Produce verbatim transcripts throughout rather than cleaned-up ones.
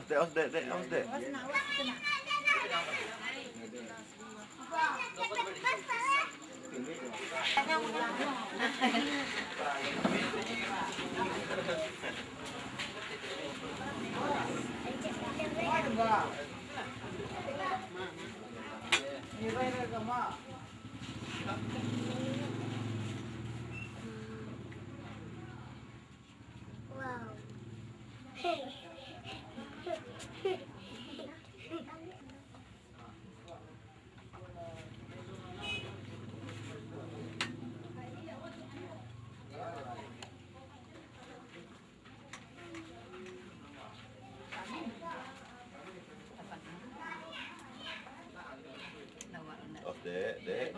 Dek, awas, Dek, Dek, awas, Dek. Wow. Os, Dek, Dek.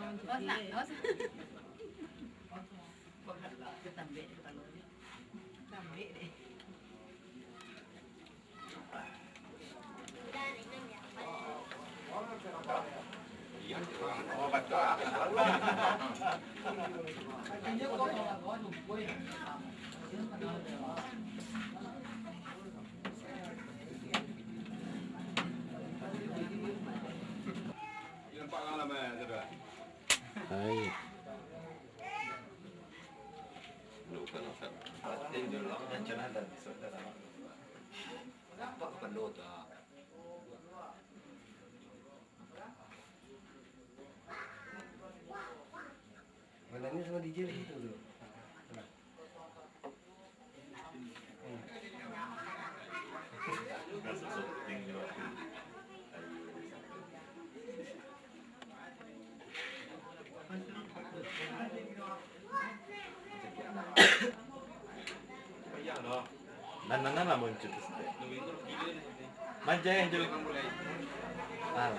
Hai. Manangis sama D J di situ tu. Nan, nan, nan lah muncul tu, Ustaz. Manjai je. Alah.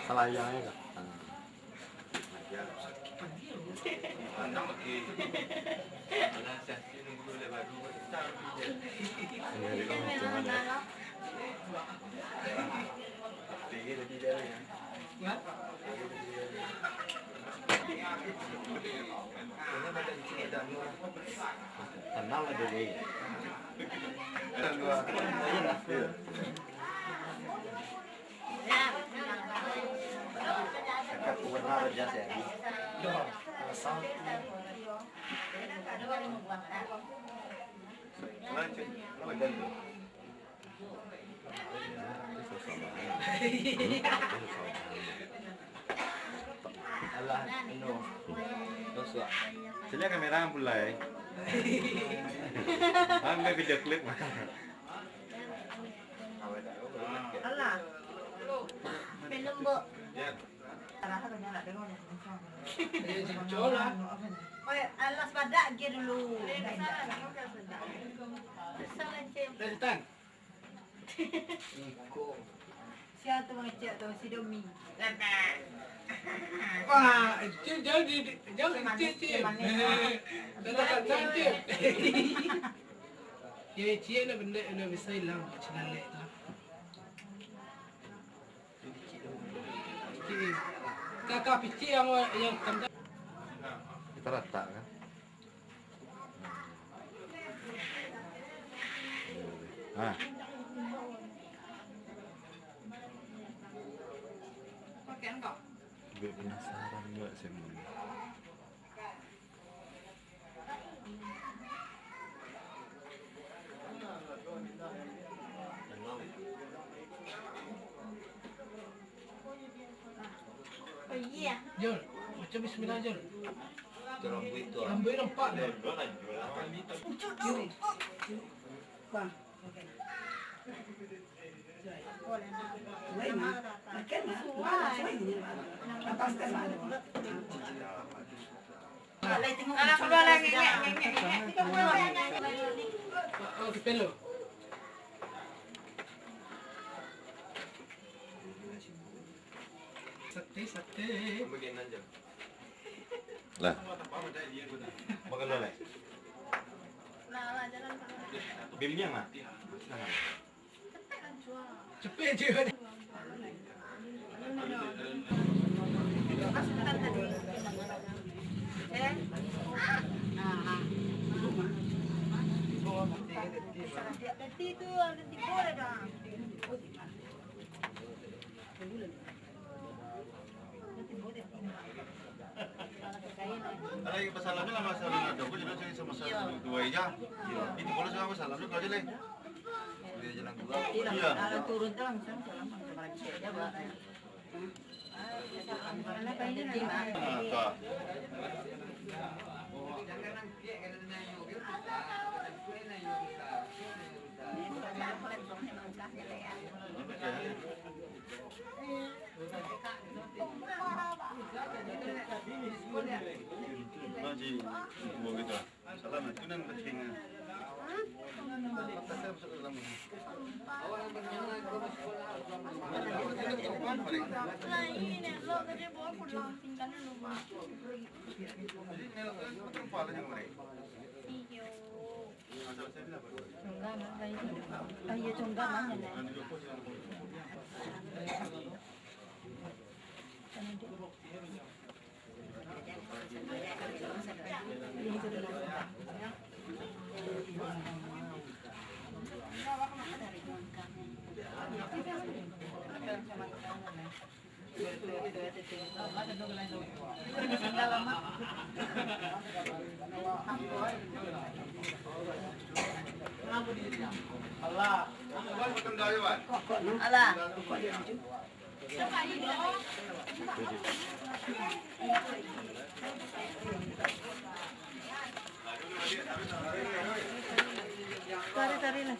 Salayang, yo, Kak? Ah. Tenang aja, Dek. Alah, no. Tosuak. Caliak kamera pulai. Ambil video klip. Alah. Film, Bu. Oi, alas badak agiah dulu. Kesal, kesal, Cim. Sia tu mangecek tu, si Domi. Wah, itu jauh di, jauh di, Cim. Dah tak, Cim. Ya, ciek lah benda, benda besar hilang, cilalek tu. Kakak picik yang, yang tanda. Kita rata kan? Ah. Gue penasaran juga sih. Oh, iya. Jul, baca bismillah, Jul. Rambuik nampak, Jul. Bang. Lain, ah. Makan, ah. Makan, ah. Lepaskan, ah. Alah, kaluar lah, ngengek, ngengek, ngengek. Oh, kita lo. Sate, sate. Lah. Makan dulu, Lek. Bim niang lah. Nah. Cepet je. Alah, pasalamnyo lah, masalah ado, kok jadi sama-sama dua aja. Itu kalau sama salamnyo kau aja, Lek. Dia jalan dua. Iya. Kalau turun tu langsung salam sama lagi. Nah, tuh. Salam, itu nan penting. Iyo. Congga mah, baik. Oh, iyo, congga mah, nah. Alah. Tari-tari lah.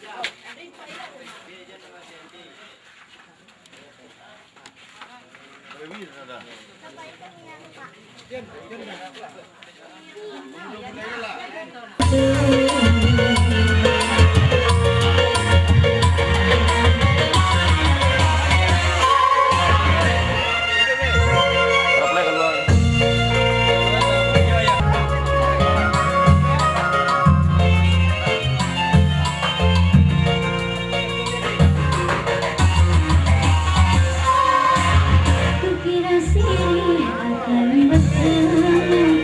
Kukira sirih akan bertemu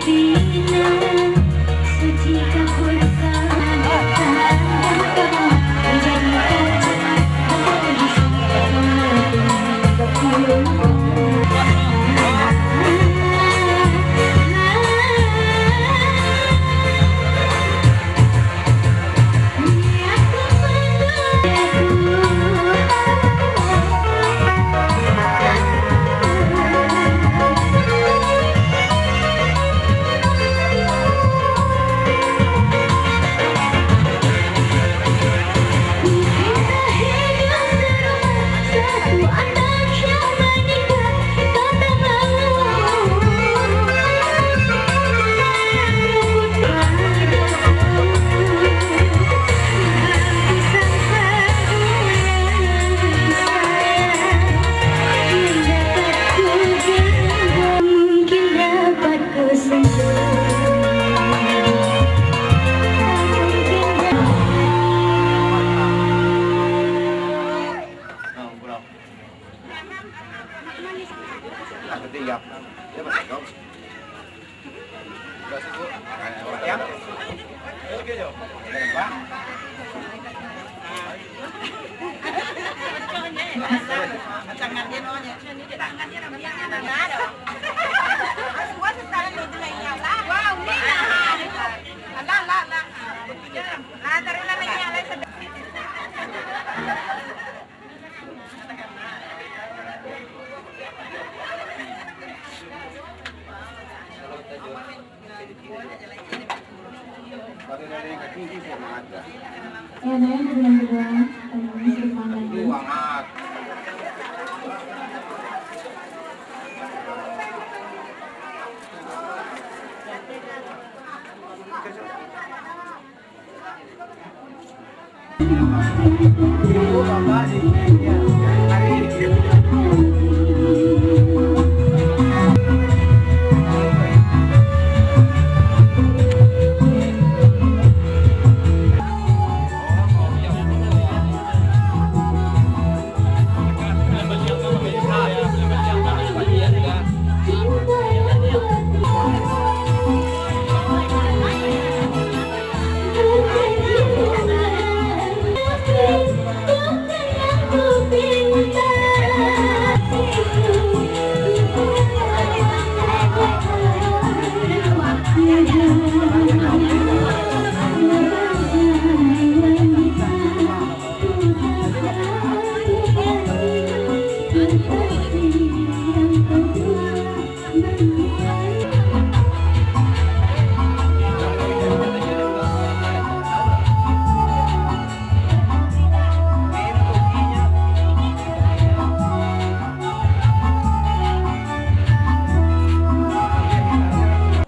Pina, suci kapur kau datang dan kau menjadi kacang. Ya, saya juga, eh, sedikit makan dulu.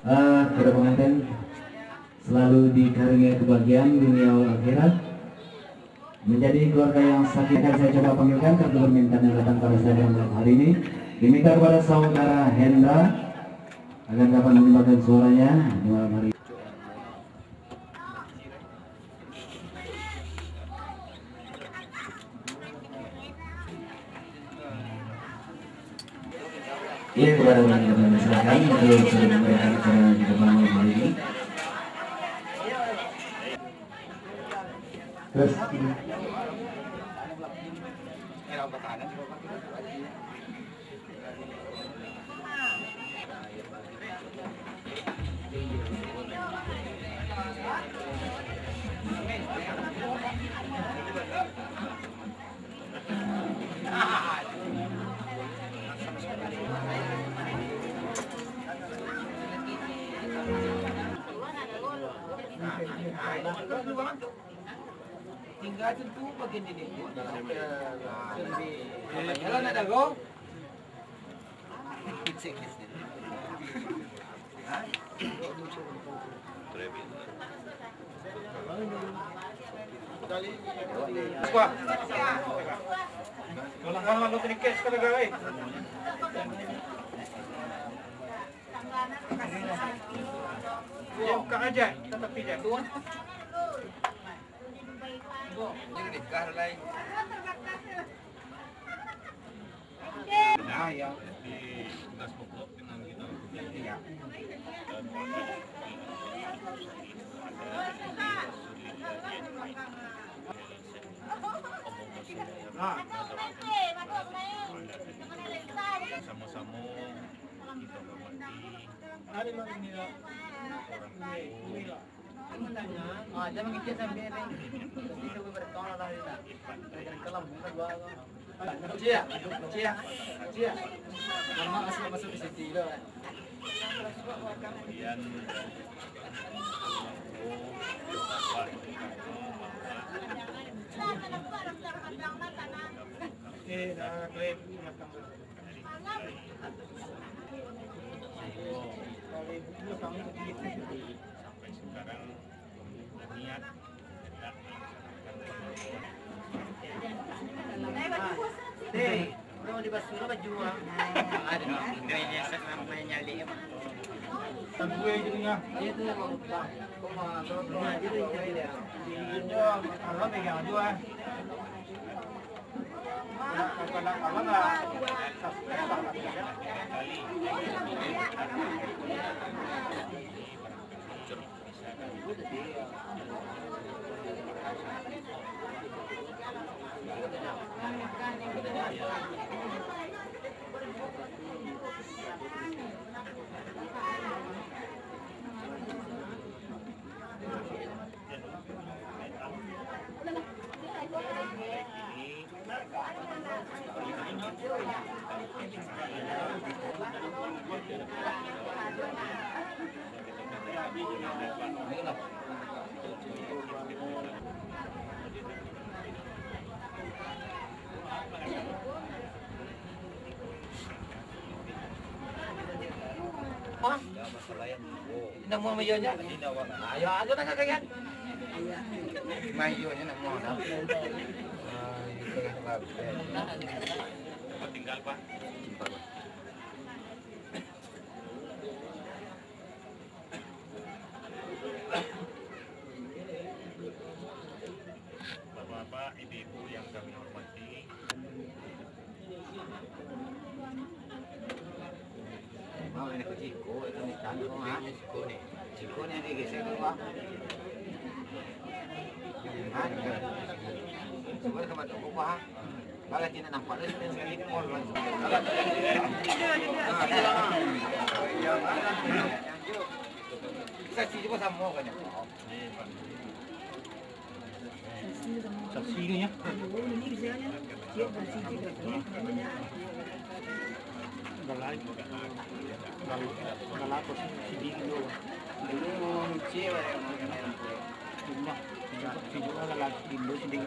Ah, kepada pengantin, selalu dikarunia kebahagiaan dunia akhirat. Menjadi keluarga yang sakinah, akan saya coba panggilkan kartu permintaan yang datang pada saya dalam malam hari ini. Diminta kepada saudara Hendra agar dapat mengibarkan suaranya di malam hari. Iya, kepada orang yang kami silakan untuk sudah memberikan acara yang kita bangun hari ini. Terus, tinggal tentu bagian diri. Jalan ada kau. Wah. Kalau nggak, lu sedikit sekali, guys. Dia buka aja, tetapi jatuh. Ini nikah lai. Nah, ya. Di tugas pokok dengan kita. Iya. Nah. Sama-sama kita hormati. Ada lagi ni lah. Orang tua. Ini lah. Ah, dia mangecek sambil ni. Jadi, dia berkawan lah, dia tak. Dia kelam, bukan dua orang. Cik, cik, cik. Mama masuk, masuk di situ dulu, kan. Kemudian, eh, dah, klaim. Sampai sekarang niat hendak melaksanakan. Hei, udah mau dibasuh lah baju, ah. Ada, ini yang nyali, ya, Pak. Sampai ke tengah. Itu, Pak. Kok mah, kok mah, itu yang cari dia. Iya, Allah pegang tu, ah. Hah? Indak mau mayanya. Ayo, ayo, tangah kalian. Mayonyo nak mau dah. Ah, itu lah sebab. Tinggal, Pak. Bapak-bapak, ibu-ibu yang kami hormati. Mau ini siko, itu ni kan, ha? Siko ni. Siko ni digeser dulu, ha? Ha, ni kan. Siko ni tempat toko, ha? Kalau tidak nampak, dia sekali pun. Saksi juga sama kan, ya? Saksi ni, ya. Galai. Galai. Galai apa sih? Sidin dulu. Rumah. Sidin galai. Sidin dulu, sidin.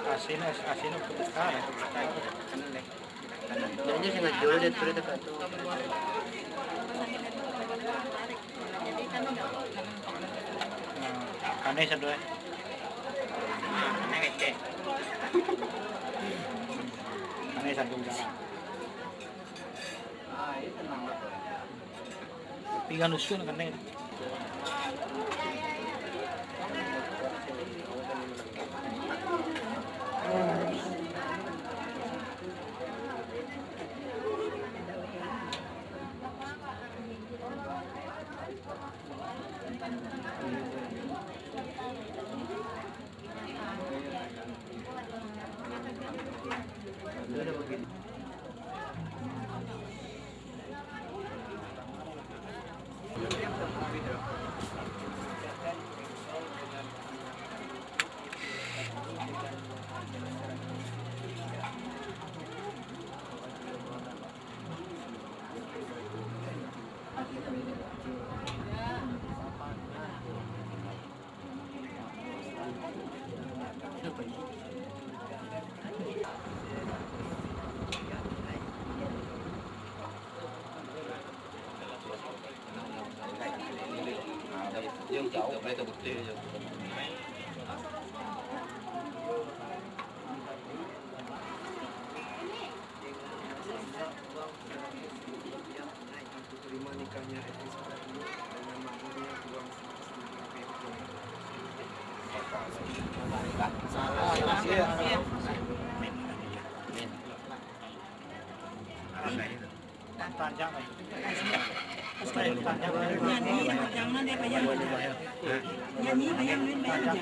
Asinyo, asinyo putus. Ah, jangan sengaja dia turun dekat tu. Nah, kanai satu, eh. Kanai satu, udah. Tapi kan usun kanai. Nyanyi, bayang, bayang, bayang. Nyanyi, bayang, bayang, bayang.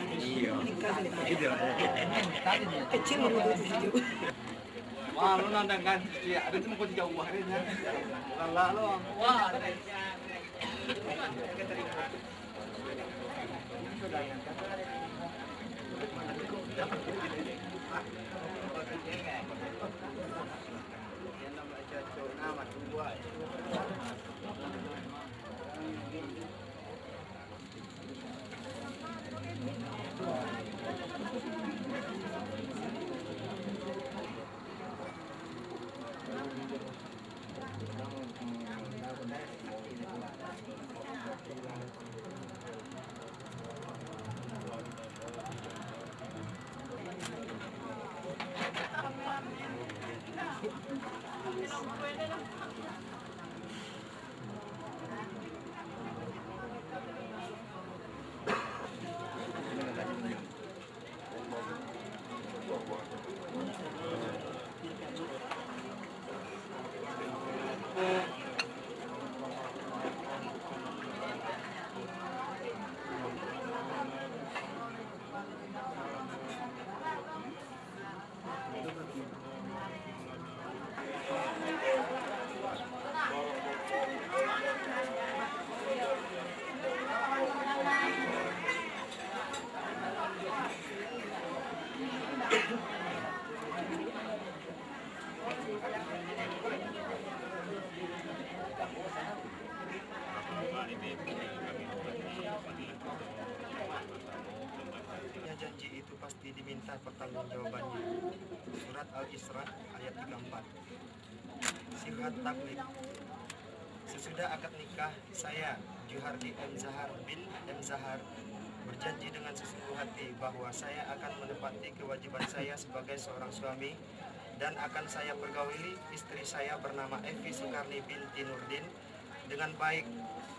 Kecil dulu. Wah, lu nandang kan? Iya, ada tu muka jauh, wah, dia nya. Lala lu. Wah, ada. Janji itu pasti diminta pertanggungjawabannya. Surat Al-Isra ayat tiga puluh empat. Sihat taklid. Sesudah akad nikah, saya, Juhardi M Zahar bin M Zahar, berjanji dengan sesungguh hati bahwa saya akan menepati kewajiban saya sebagai seorang suami dan akan saya pergauli istri saya bernama Evi Sukarni binti Nurdin dengan baik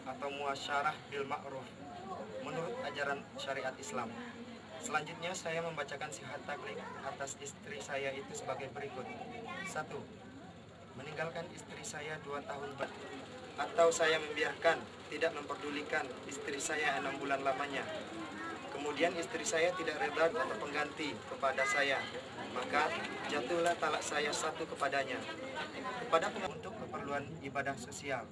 atau muasyarah bil ma'ruf menurut ajaran syariat Islam. Selanjutnya, saya membacakan sihat taklid atas istri saya itu sebagai berikut. Satu, meninggalkan istri saya dua tahun ber-, atau saya membiarkan, tidak memperdulikan istri saya enam bulan lamanya. Kemudian istri saya tidak rela atau pengganti kepada saya, maka jatuhlah talak saya satu kepadanya. Kepada peng-, untuk keperluan ibadah sosial.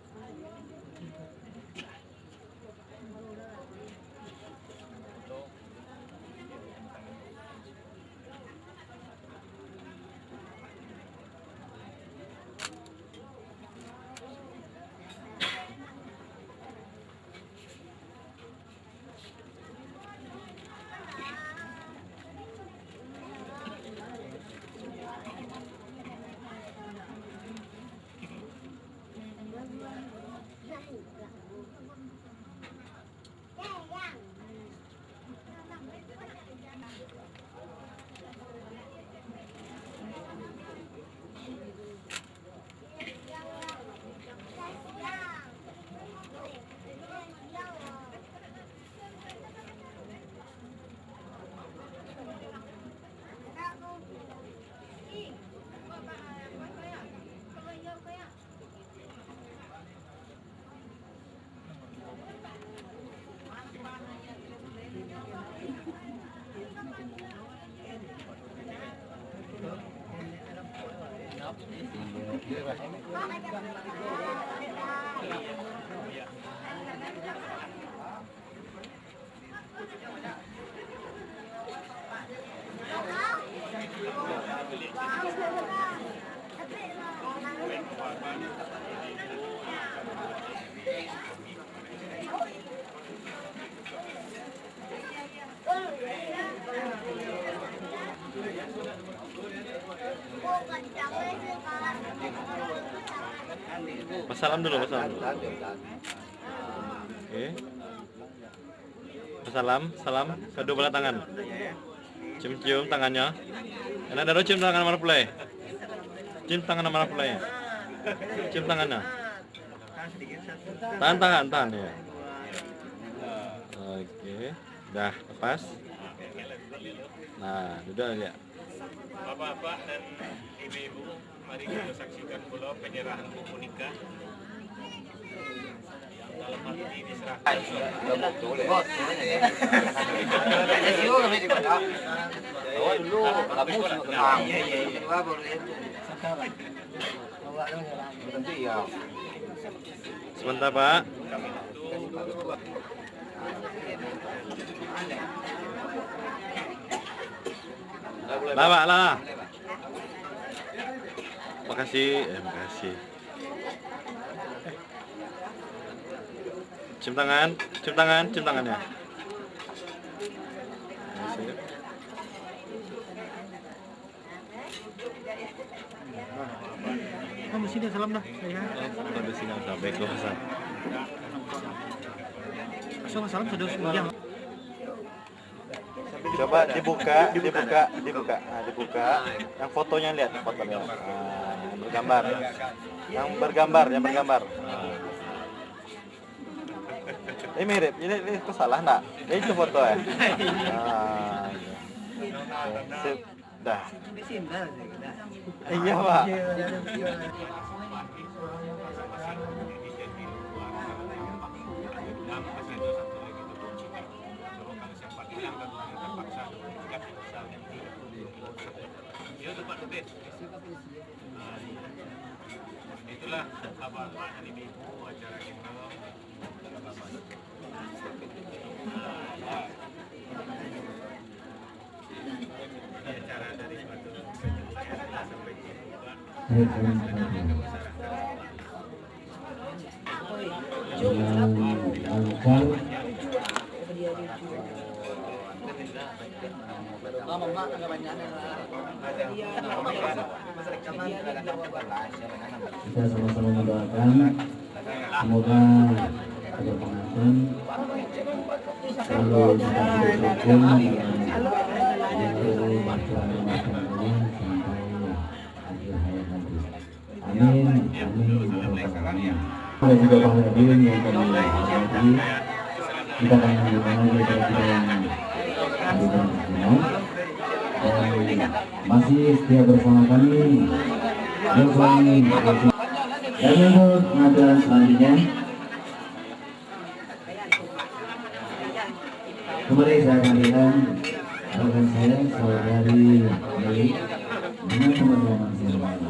Basalam dulu, basalam dulu. Oke. Salam, salam, kaduo balah tangan. Cium-cium tangannya. Enak dado cium tangan mana pulai? Cium tangan mana pulai? Cium tangannya. Tahan, tahan, tahan, ya. Oke, dah lepas. Nah, duduk aja. Bapak-bapak dan ibu-ibu, mari kita saksikan pula penyerahan buku nikah yang dalam hal ini diserahkan. Awak dulu, kamu sudah kenal. Iya, iya, iya. Sebentar, Pak. Lah, Pak, lah. Makasih, eh, makasih. Cium tangan, cium tangan, cium tangan ya. Makasih. Kamu sini salam dah, saya. Oh, kamu sini salam. Baik, Pak Hasan. Salam, salam, saudara sekalian. Coba dibuka, dibuka, dibuka. Nah, dibuka. Yang fotonya lihat, fotonya. Nah, yang Gambar. Yang bergambar, yang bergambar. Ini mirip, ini, ini aku salah ndak? Ini itu foto ya? Ah, iya. Sip. Dah. Iya, Pak. Itulah abang-abang dan ibu-ibu acara kita. Ini acara dari Batu Sampai Cipuak. Yang angkal. Kita sama-sama mendoakan, semoga kedua pengantin selalu dikasih kekuatan dan selalu berjalan sampai akhir hayat nanti. Amin, amin, ya Rabbal Alamin. Dan juga para hadirin yang kami hormati, kita akan menyambut lagi kepada kita yang hadir di sini. Dan masih setia bersama kami, bersama kami. Dan untuk penampilan selanjutnya, kembali saya panggilkan rekan saya, saudari Meli, dengan teman-teman yang lain.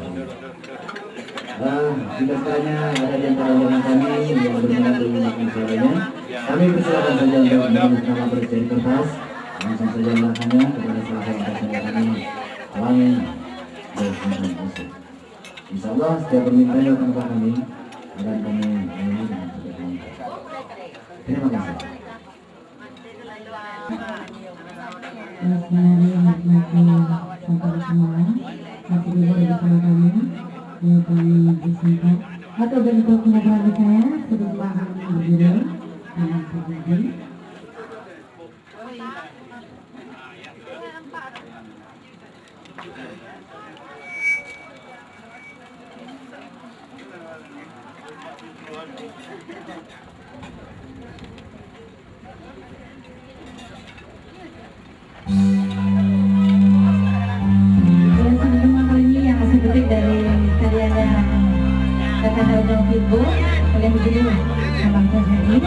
Ah, jika sekiranya ada di antara undangan kami yang berminat dengan suaranya, kami persilakan saja untuk menulis nama berisi di kertas. Langsung saja menyerahkannya kepada salah seorang rekan kami, Abang Yusuf. Insya Allah, setiap permintaan yang dilakukan kami akan kami layani dengan sebaik mungkin. Terima kasih. Terima kasih. Atau bentuk moral saya, sebelum makan berdiri, dengan terjadi. Yang sebelum kali ini yang masih petik dari karya kakak Daud David Bu, oleh Ibu Abang Fahri.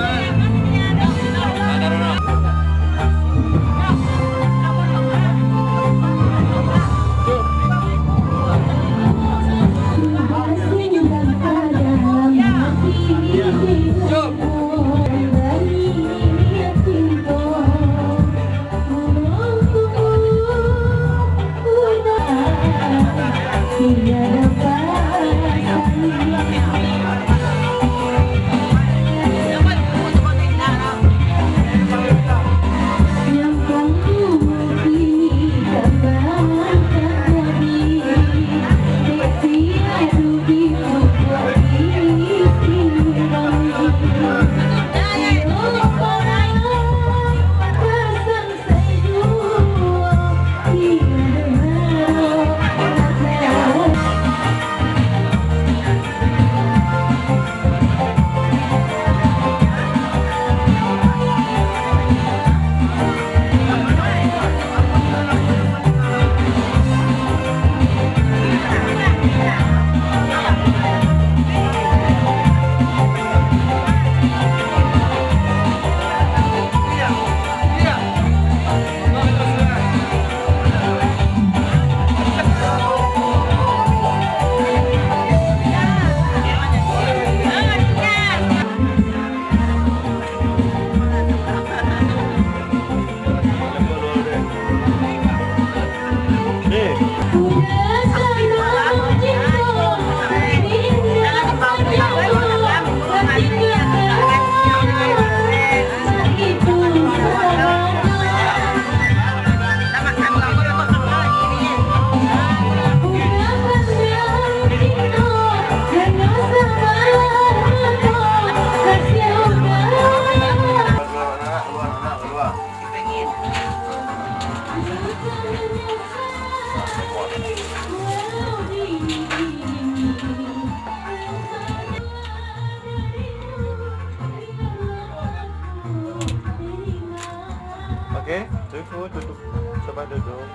Duduk.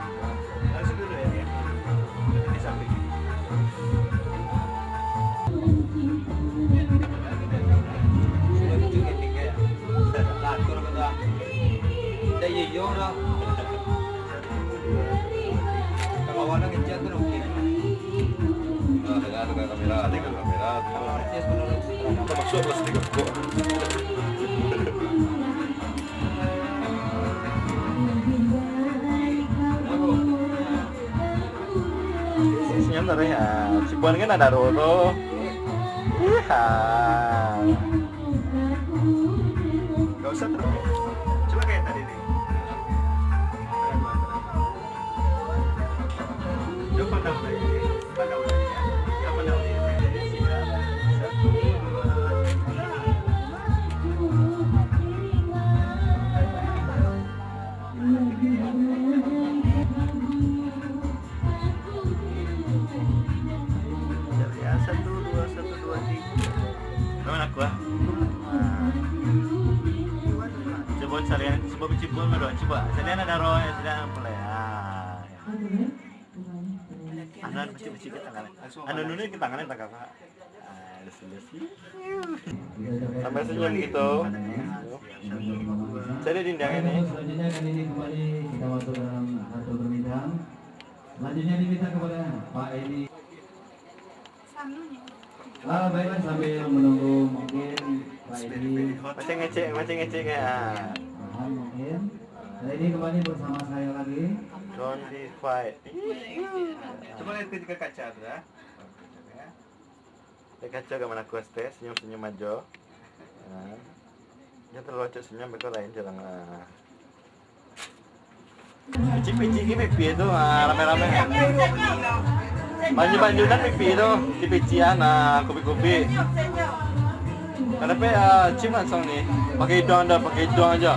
Harus duduk ya, ya. Di samping. Sudah tunjuk ending ya. Atur ke tak? Dah iyo-iyo dah. Kalau awak dah kencang tu dah mungkin. Nah, tengah, tengah kamera, tengah kamera. Artis menurut. Masuk lah sedikit kok. Senyum taruih, ah. Cipuan kan ada roro. Iya. Gak usah terus. Coba kayak tadi nih. Coba pandang lagi. Pandang lagi, ya. Ya, pandang lagi. Satu, dua, tiga. Ya, satu, dua, satu, dua, tiga. Mana aku, ah? Nah. Coba salian, coba bacibun dulu, coba. Salian ada roh, salian mulai. Ah, ya. Anu, anu, bacik-bacik ka tangan. Anu, anu, ka tangan, tak apa. Ah, sampai senyum gitu. Cari dinding ini. Selanjutnya kali ini kembali kita masuk dalam satu permintaan. Selanjutnya diminta kepada Pak Edi. Ah, baiklah, sambil menunggu mungkin Pak Edi. Macam ngecek, macam ngecek ya. Paham mungkin. Kali ini kembali bersama saya lagi. Don't be fight. Coba lihat ke kaca tu, ah. Dia kacau ka manakuas teh, senyum-senyum ajo. Ha. Jan talalu acok senyum, beko lain jalan lah. Picik-picik ke pipi tu, ha, rame-rame. Banyu-banyunan pipi tu, picik-picikan, ha, kubik-kubik. Kada pe, ha, cium langsung ni. Pakai hidung anda, pakai hidung aja.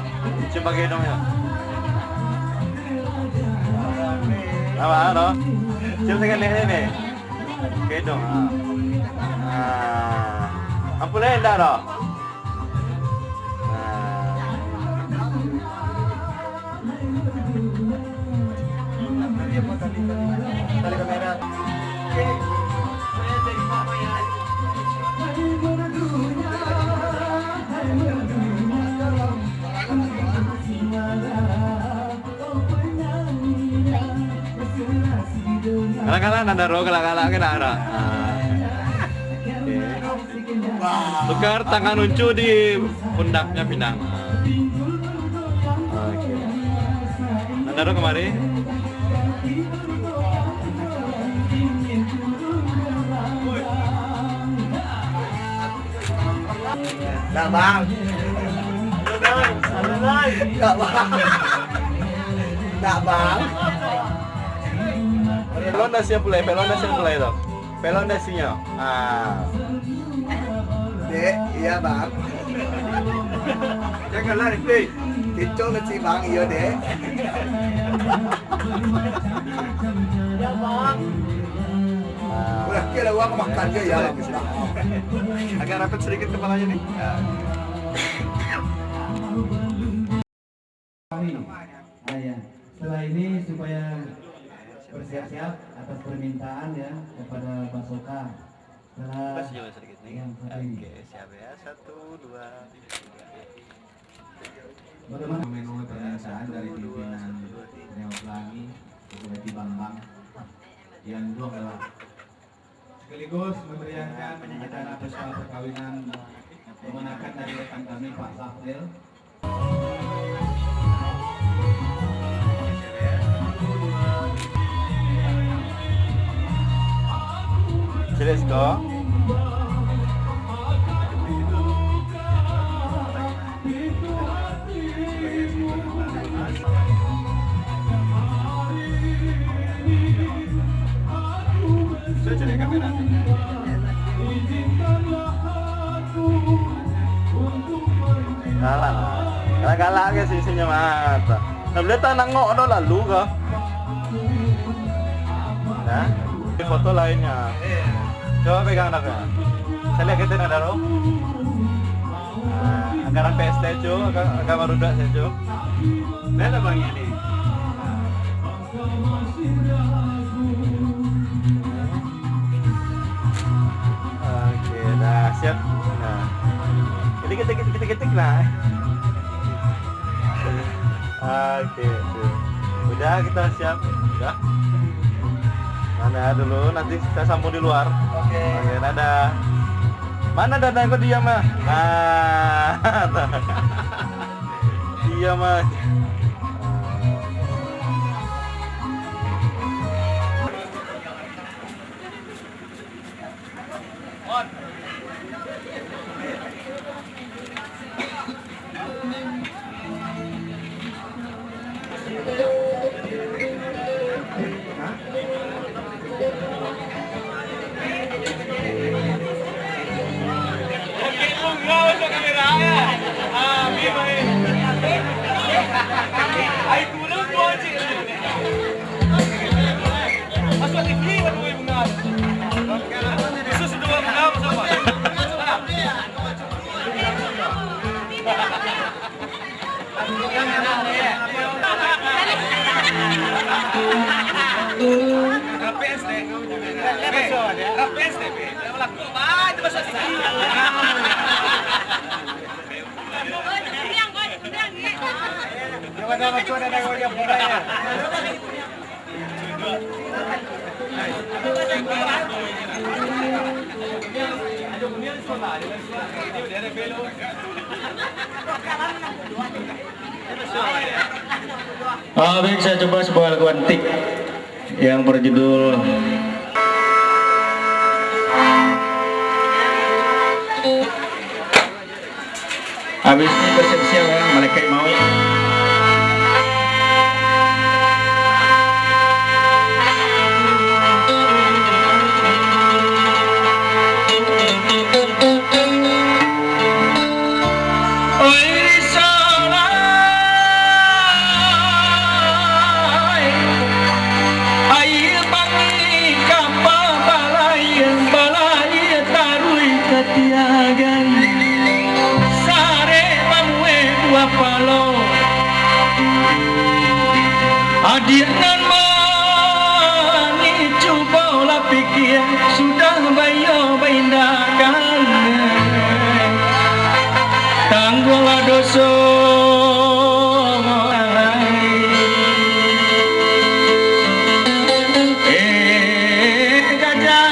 Cium pakai hidung aja. Apa, ha, tu? Cium dengan ni, ni, ni. Kedong, ha. Ha. Ampun, eh, indak doh. Ha. Tali kamera. Galak-galak nan daro, galak-galak ke nak ado. Ah. Oke. Tukar tangan Uncu di pundaknya pinang. Oke. Nan daro kamari. Nah, Bang. Nah, Bang. Pelon nasi pulai, pelon nasi pulai tu. Pelon nasinyo. Ah. Dek, iya, Bang. Janganlah, Dek. Kecoh kecil, Bang. Iya, Dek. Ya, Bang. Udah, kira uang makan je, ya. Agak rapet sedikit kepalanya, nih. Nah, ya. Setelah ini, supaya bersiap-siap atas permintaan, ya, kepada Basoka. Setelah Pas juga sedikit, nih. Yang satu ini. Oke, siap, ya. Satu, dua, tiga. Bagaimana? Memenuhi permintaan dari pimpinan Riau Pelangi, Bupati Bambang, yang dua adalah sekaligus memeriahkan acara pesta perkawinan, memanakan dari rekan kami, Pak Safril. Let's go. Galak, galak-galak ke si senyum mata. Nah, boleh tak nangok dah lalu ke? Nah, di foto lainnya. Coba pegang dah. Saya lihat kita nak taruh. Ah, agak rampek stage tu, agak, agak barudak stage tu. Dah ada bang ni. Dikit, dikit, dikit, dikit, nah. Oke, oke. Udah, kita siap. Udah. Mana dulu, nanti kita sambung di luar. Oke. Oke, dadah. Mana dadah kau diam, ah? Nah. Diam, ah. Ah, baik, saya coba sebuah lagu antik yang berjudul Habis ni bersiap-siap lah, malaikat maut. Oi, Solai, aia bangih ka pabalai, balai taruih ka tiagai. Sarek manueh buah palo. Adiak nan manih, cubolah pikia, sudah bayo baindakan. Tangguanglah doso. Eh, gajah,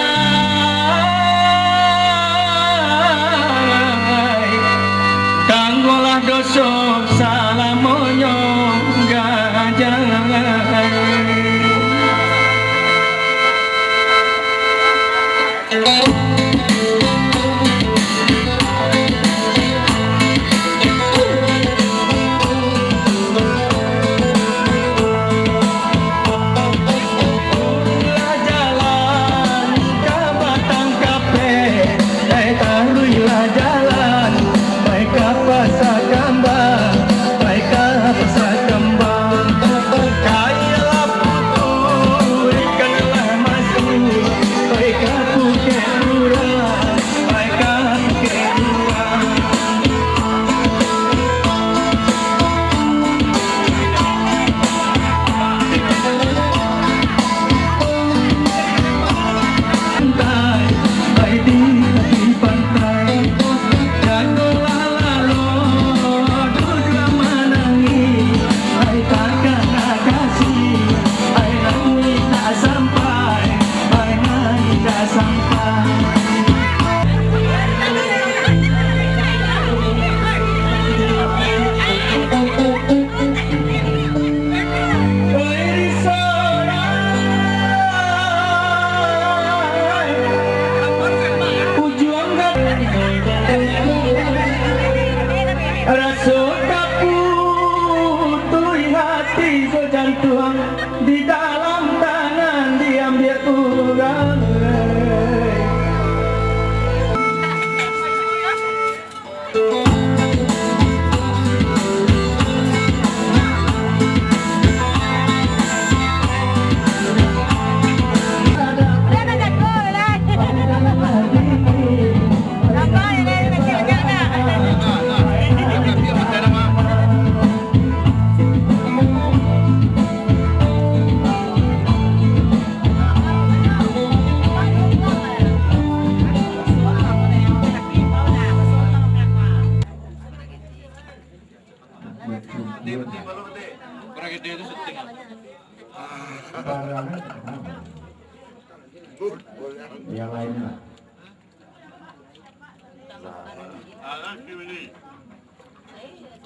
tangguanglah doso salamonyo, gajah. Taruihlah jalan, pai ka Pasa Kambang, pai ka Pasa Kambang. Aia lah putuih, ikan lah masuak, pai ka Bukik Pura, pai ka Bukik Pura. Pantai, pai di tapi pantai. Jagolah lalo, duduak manangih. Ai takana kasih, ai nan mintak sampai, ai nan mintak sampai. Raso taputuih hati jo jantuang, di dalam tangan diambiak urang. Yang lainnya lah.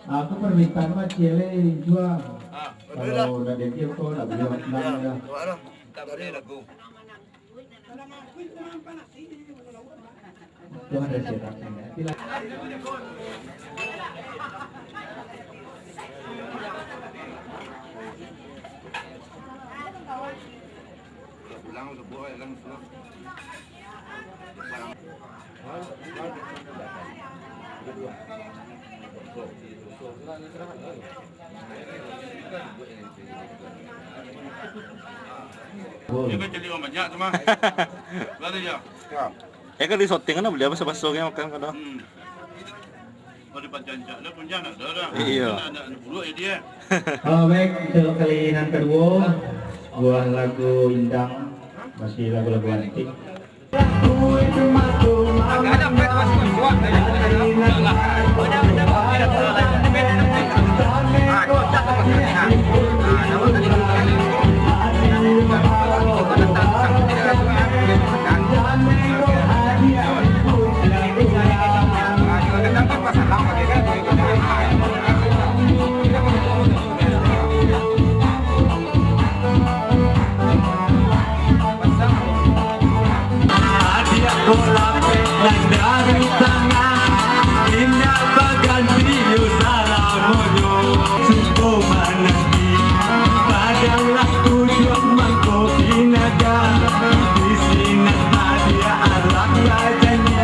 Aku permintaan mah ciele jua. Kalau ndak jadi, aku ndak boleh makan dah. Tuhan ada cetak. Pulang, subuh, kan, subuh. Dia kan cari orang banyak tu mah. Balik ya. Ya. Eh, kan di syuting kan boleh baso-baso kan makan kan dah. Hmm. Kalau dipancak-ancak dah, punjang nak dah. Iya. Nak, nak, nak buruk ya dia. Oh, baik, untuk kali nan kaduo, sebuah lagu Indang, masih lagu-lagu antik. Adiak ko lapeh nan dari tangan, indak baganti yo salamonyo. Suko mananti, padang lah tujuah mangko kinaga. Di sinan adiak alah bajanji,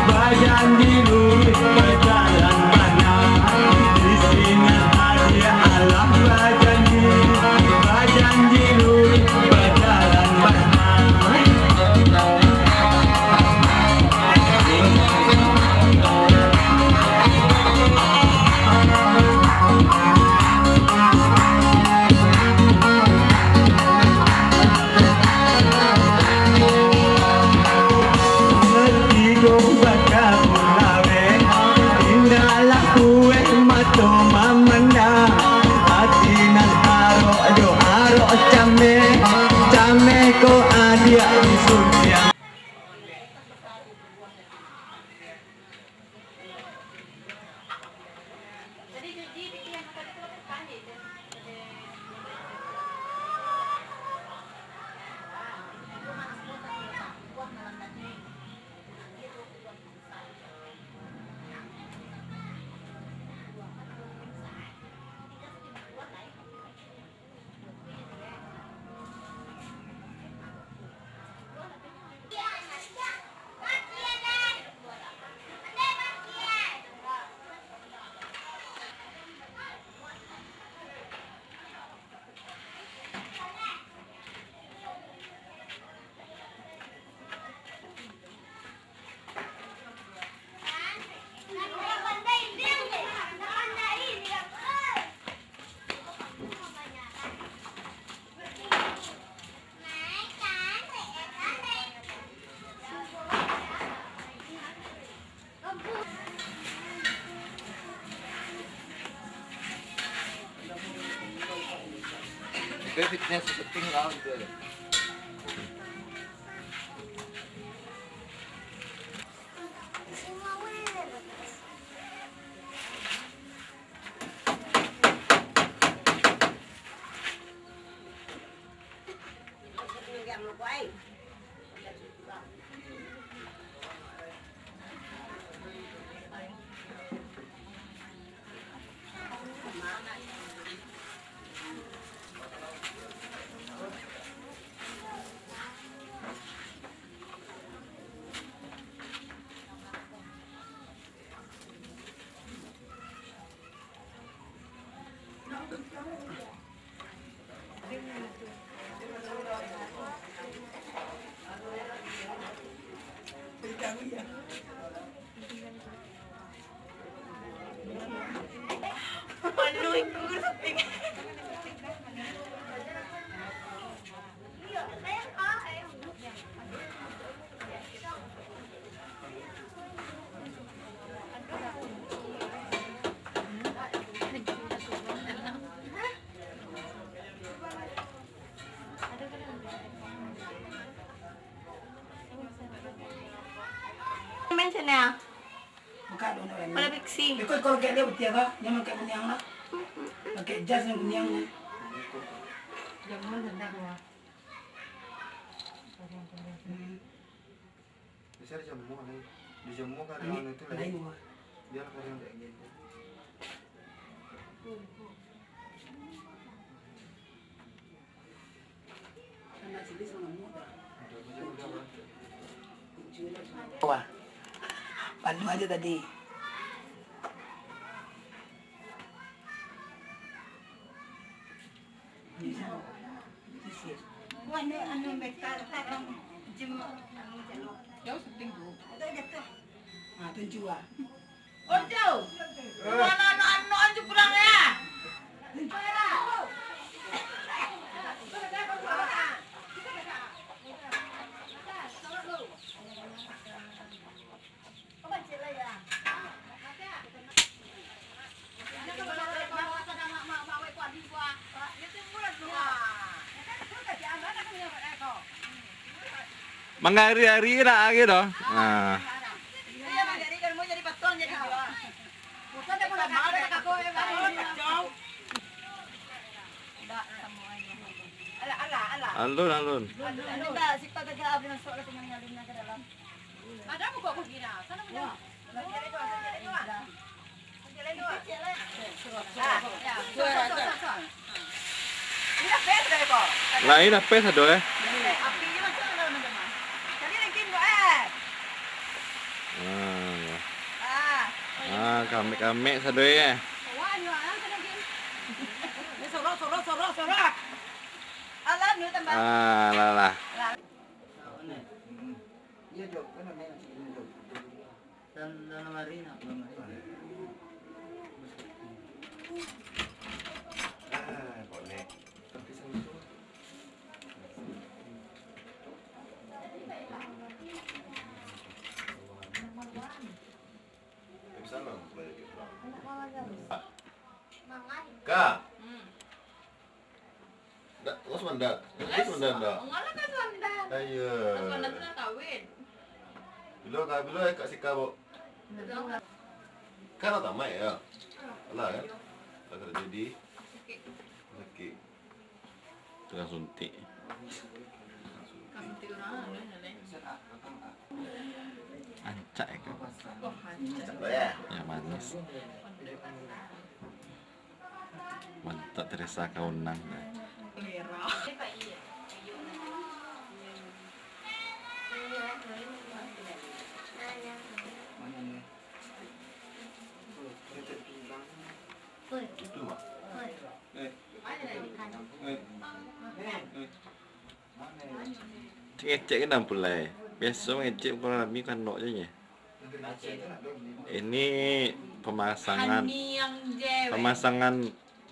bajanji luruih bajalan bana. Di sinan adiak alah bajanji, bajanji luruih bajalan bana. Tigo bakabun laweh, indaklah pueh mato mamandang. Ati nan arok jo arok cameh, cameh ko adiak disuntiang. Itu fitness syuting lah gitu. Main sana. Buka dulu, nak. Pada fixing. Iko, iko kayak dia betul, kah? Dia pakai kuniang lah. Pakai jas yang kuniang ni. Jamuan rendah, wah. Hmm. Bisa dijemur, kan? Dijemur kan. Ini lain, wah. Biar kering. Wah, panuah aja tadi. Wah, ni anu, mereka, anu, jemur, anu, jemur. Jauh syuting tu. Ada jatuh. Ah, tunjuk, ah. Ojo. Mana anak-anak anju pulang ya? Mangari-ari nak lagi tu. Nah. Alun, alun. Lain apa sado, eh? Ah, ah, kamek-kamek sado, eh. Ah, lah, lah. Dan, dan lamari nak, lamari. Ah, konek. Tapi satu. Tapi sana, mulai lagi. Kak. Hmm. Ndak, Mas Wanda. Mas Wanda ndak? Enggak lah, Mas Wanda. Ayo. Mas Wanda tu dah kawin. Bilo ka, bilo Kak Sika, Bo? Kan lah tamat ya? Alah kan? Lah kerja di sakit. Tukang suntik. Tukang suntik orang, anu, anu, anu. Ancak ya, Kak? Wah, ancak. Ya, manis. Mantap, Teresa kaunang. Ngecek kan ampulai. Biaso ngecek kurang lebih kan nok je nye. Ini pemasangan, pemasangan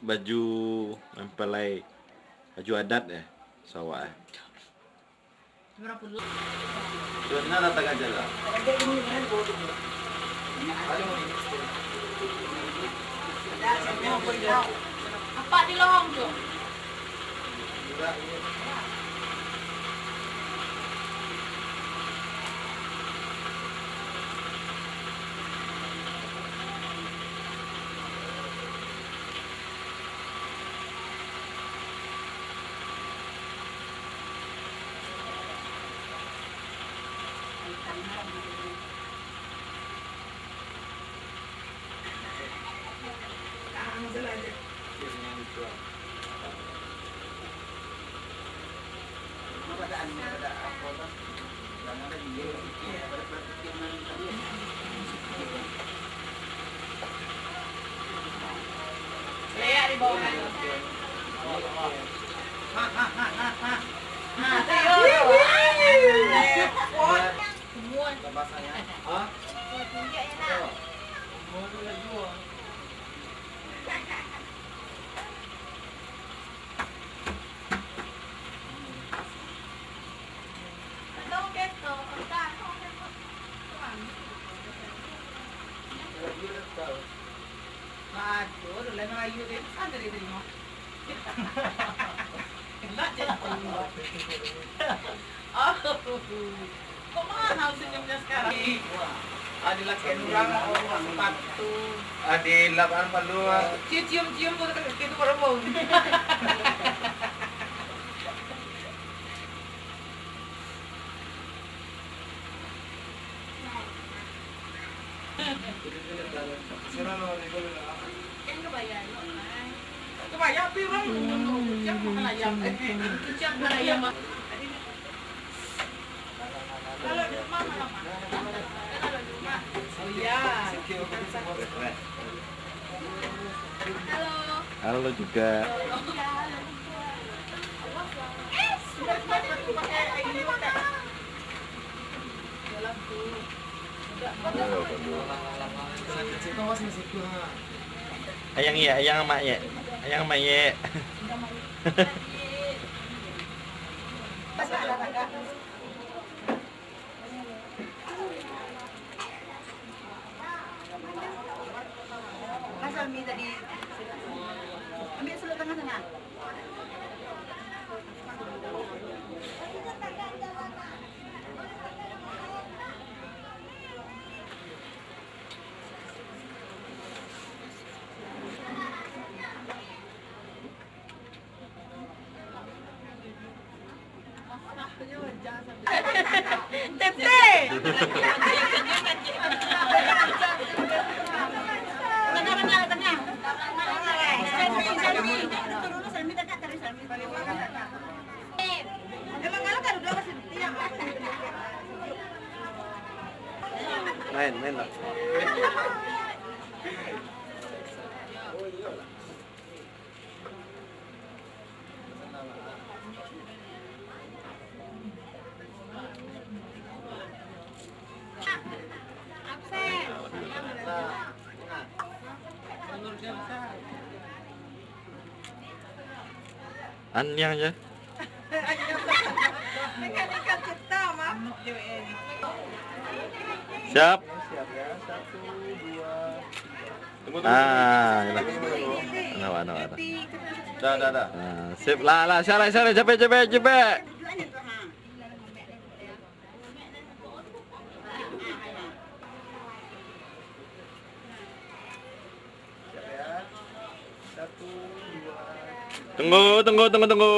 baju mempelai, baju adat ya, sawak ya. Dona datang aja lah. Apa di lorong tu? Semua. Aduh, udah Melayu deh, pesan dari terima. Enak je. Oh, kok mahal senyumnya sekarang? Adi laki urang, sepatu. Adi lapangan palu. Cium-cium, baru kena pintu baru bau. Kebaya, pi urang, kuciang makan ayam. Kuciang makan ayam. Halo. Halo juga. Ayang ye, ayang mak ye. Ayang mak ye. Mas Almi tadi. Ambil sebelah tengah sana. Tete. Tengah, tengah, tengah. Selfie, selfie. Turun dulu, selfie dekat, tarik selfie. Emang kalau taruh dua masih tiang. Main, main lah. An yang je. Siap. Tunggu, tunggu, tunggu. Ah, yalah. Anak, anak, anak. Dah, dah, dah. Ah, sip lah, lah, siap lah, siap lah, capek, capek, capek. Siap ya. Satu, dua, tiga. Tunggu, tunggu, tunggu, tunggu.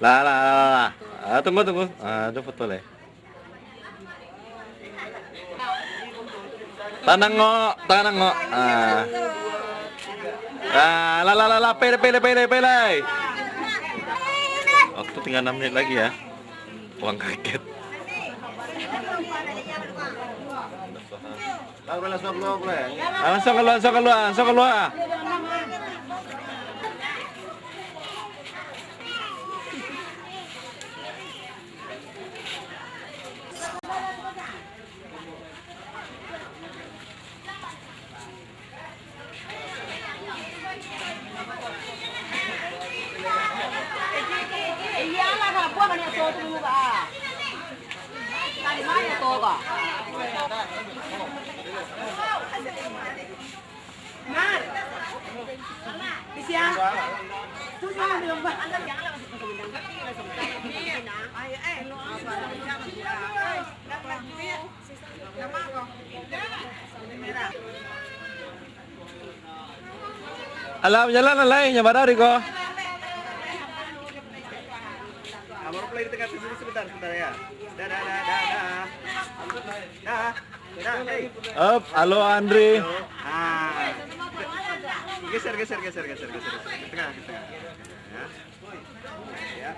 Lah, lah, lah, lah, lah. Ah, tunggu, tunggu. Ah, ada foto leh. Tanang ngok, tanang ngok. Ah. Ah, lah, lah, lah, lah, pele, pele, pele, pele. Waktu tinggal enam menit lagi ya. Uang kaget. Lah, udah langsung keluar, keluar. Ah, langsung keluar, langsung keluar, langsung keluar. Alah, bajalan lah lai, nyo badari ko. Abang play di tengah sini sebentar, sebentar ya. Dah, dah, dah, dah, dah. Dah. Dah, hei. Up, halo Andri. Ah. Geser, geser, geser, geser, geser, geser. Ke tengah, ke tengah. Ya. Ya.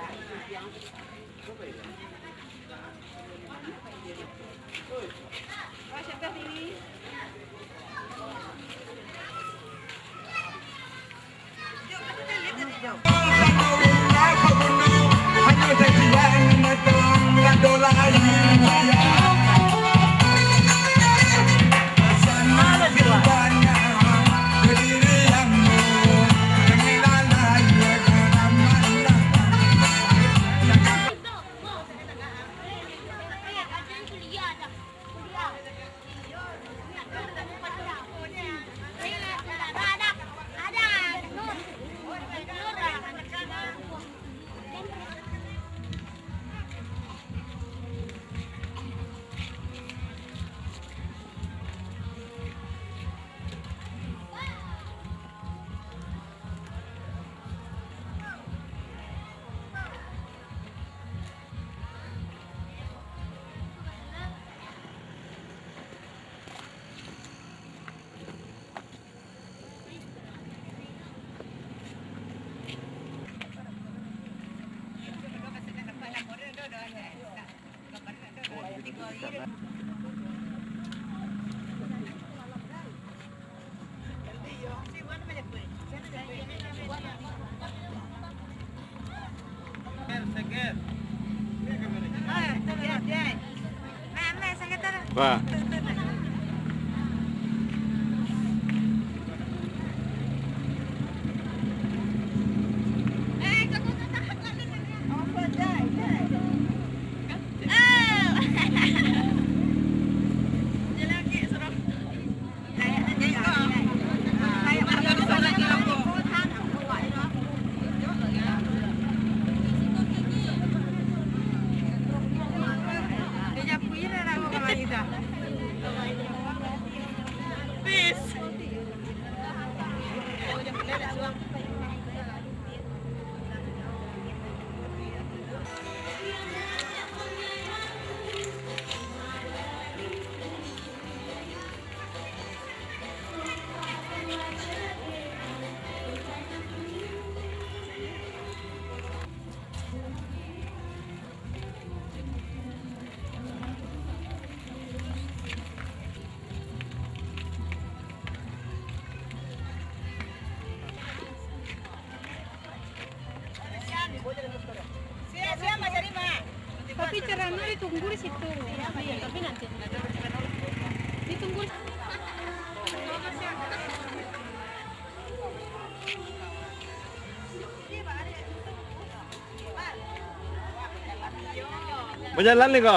Wah. Tapi celana ditunggu di situ. Tapi nanti ditunggu. Bajalan ni ko.